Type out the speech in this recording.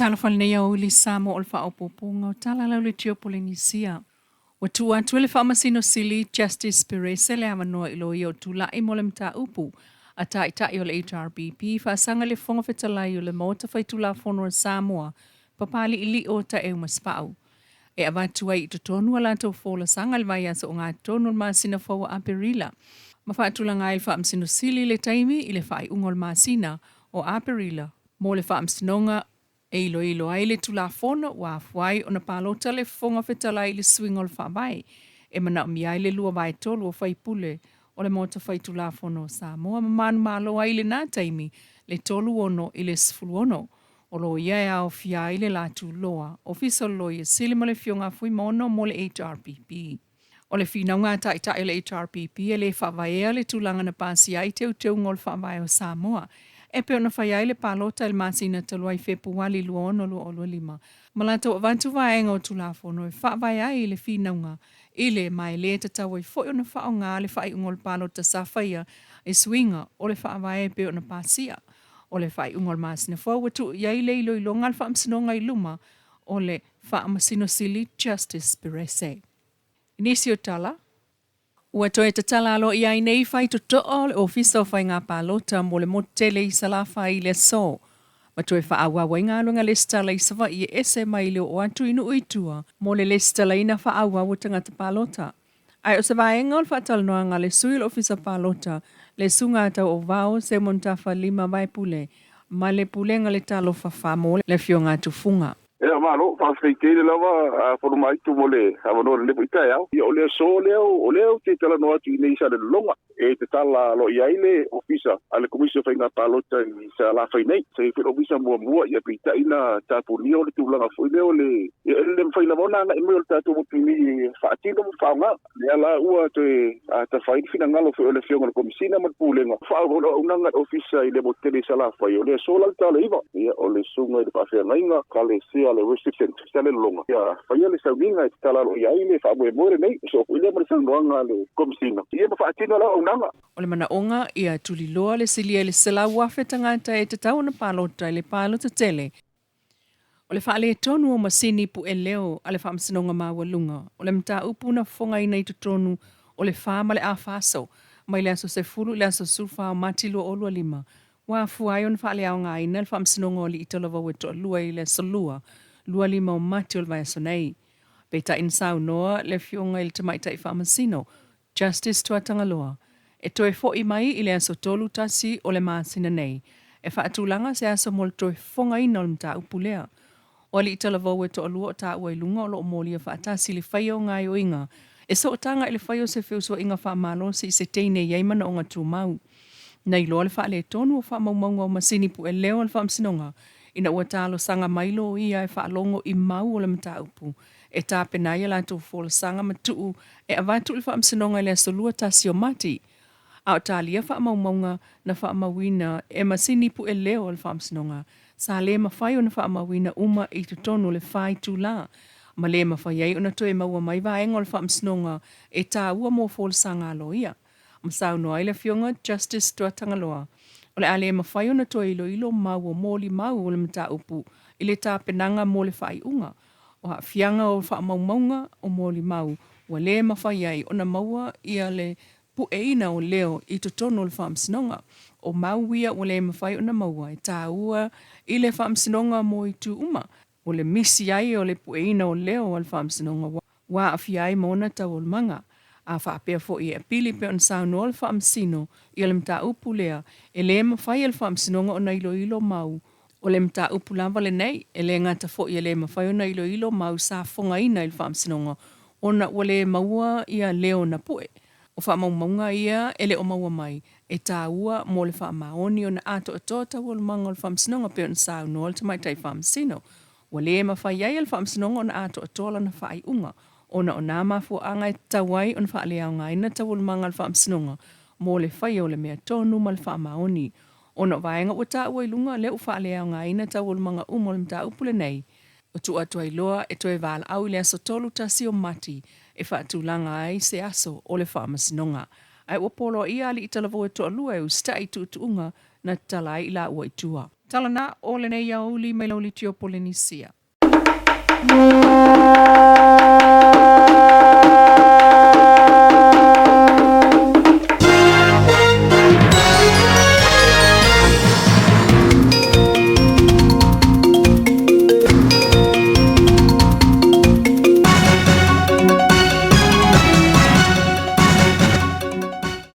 Talofa lenei aoauli Samoa o le faaopoopoga o tala lau le Tio Polenisia. Ua tuu atu e le Faamasino Sili Justice Perese le avanoa i loia o tulai mo le mataupu a Taitai o le HRPP faasaga i le Fofoga Fetalai o le Maota Faitulafono a Samoa Papali'ili'o Taeu Masefau e avatu ai i totonu a latou folasaga i le vaiaso ogatotonu o le masina fou o Aperila ma faatulaga ai le Faamasino Sili le taimi i le faaiuga o le masina o Aperila mo le Faamasinoga e iloilo ai le Tulafono ua afua ai ona palota le Fofoga Fetalai i le suiga o le Faavae e manaomia ai le 2/3 o faipule o le Maota Faitulafono o Samoa ma manumalo ai i lena taimi le 36 i le 16 o loia e aofia ai le Latu Loa, Ofisa o le Loia Sili ma le Afioga a Fuimaono mo le HRPP. O le finauga a Taitai o le HRPP e le faavaea le tulaga na pasia ai teuteuga o le Faavae o Samoa e pei ona fai ai le palota i le masina talu ai Fepuali 26 2025 ma latou avatu vaega o Tulafono e faavae ai le finauga i le ma e le tatau ai foi ona faaaoga le faaiuga o le palota sa faia i suiga o le Faavae e pei ona pasia. O le faaiuga o le masina fou ua tuu i ai le iloiloga a le Faamasinoga i luma o le Faamasino Sili Justice Perese. I nisi o tala, ua toe tatala aloaia ai nei faitotoa o le Ofisa o Faiga Palota mo le motu tele i Salafai i le aso, ma toe faaauau ai galuega lesitala i Savaii e ese mai le oo atu i nuu i tua mo le lesitalaina faaauau o tagata palota. Ae o se vaega o le faatalanoaga a le sui o le Ofisa Palota, le Susuga Tauauvao Seumanutafa Lima Vaepule ma le Pulega le Talofa Fa mo le Afioga a Tufuga. Ia malo, faafetai tele lava a Fonomaitu mo le avanoa i lenei foi taeao. Ia o le aso lea o lea ou te talanoa atu i inei i Salelologa e tatala aloaia ai le Ofisa a le Komisi o Faiga Palota i Salafai nei. Sa i ai foi le Ofisa muamua, ia peitai na tapunia o le tulaga foi lea o le ia e le mafai lava ona agai mai o le tatou motu i faatino ma faaaoga. Lea la ua toe tafa ai le finagalo foi o le Afioga i le Komesina ma le Pulega, faaauau le auaunaga a le Ofisa i le motu tele i Salafai, o le aso la le ta o le 9. Ia, o le susuga i le faafeagaiga Ekalesia a le Worship Centre i Salelologa, ia faia le sauniga e tatala aloaia ai le faamoemoe lenei, e soo foi lea ma le saunoaga a le Komesina, ia ma faatino le auaunaga. O le manaoga ia tuliloa le silia i le 100,000 tagata e tatau ona palota i le palota tele. O le faaletonu o masini pue leo a le Faamasinoga Maualuga, o le mataupu na fofogaina i totonu o le fa ma le afa aso, mai le aso 10 i le aso 14 o Mati 2025, ua afua ai ona faaleaogaina le Faamasinoga o Alii Talavou e toalua i le aso Lua, 25 o Mati o le vaiaso nei. Peitai na saunoa le Afioga i le Tamaitai Faamasino, Justice Tuatagaloa, e toe fo'i mai i le aso 31 o le masina nei, e faatulaga se aso mo le toe fofogaina o le mataupu lea. O alii talavou e toalua o taua i luga o lo o molia faatasi i le faia o gaoioiga e sootaga i le faia o se feusuaiga faamalosi i se teine e i ai manaoga tumau. Na iloa le faaletonu o faamaumauga o masini pue leo a le Faamasinoga ina ua talosaga mai loia e faalogo i mau o le mataupu e tapena ai a latou folasaga ma tuu e avatu i le Faamasinoga i le aso 21 o Mati, a o talia faamaumauga na faamauina e masini pue leo a le Faamasinoga sa le mafai ona faamauina uma i totonu o le fa itula, ma le mafai ai ona toe maua mai vaega o le Faamasinoga e taua mo folasaga a loia. Ma saunoa ai le Afioga Justice Tuatagaloa, o le a le mafai ona toe iloilo mau o molimau o le mataupu i le tapenaga mo le faaiuga. O aafiaga o faamaumauga o molimau ua le mafai ai ona maua ia le pueina o leo i totonu o le Faamasinoga. O mau ia ua le mafai ona maua e taua i le Faamasinoga mo itu uma. O le misi ai o le pueina o leo a le Faamasinoga ua aafia ai ma ona taualumaga. A faapea foi e apili pei ona saunoa le Faamasino i le mataupu lea, e le mafai e le Faamasinoga ona iloilo mau O le mataupu lava lenei, e le gata foi e le mafai ona iloilo mau sa fofogaina i le Faamasinoga ona ua le maua ia leo na pue. O faamaumauga ia e le o maua mai, e taua mo le faamaoni ona atoatoa taualumaga o le Faamasinoga pei ona saunoa le Tamaitai Faamasino. Ua le mafai ai e le Faamasinoga ona atoatoa lana faaiuga ona o nā mafuaaga e tatau ai ona faaleaogaina taualumaga a le Faamasinoga mo le faia o le mea tonu ma le faamaoni. Ona o vaega ua taua i luga, lea ua faaleaogaina taualumaga uma o le mataupu lenei, ua tuu atu ai loa e toe valaau i le aso 31 o Mati e faatulaga ai se aso o le faamasinoga. Ae ua poloaia alii talavou e toalua e usitai i tuutuuga na tatala ai i laua i tua. Tala na o lenei aoauli mai le aoauli tio Polenisia.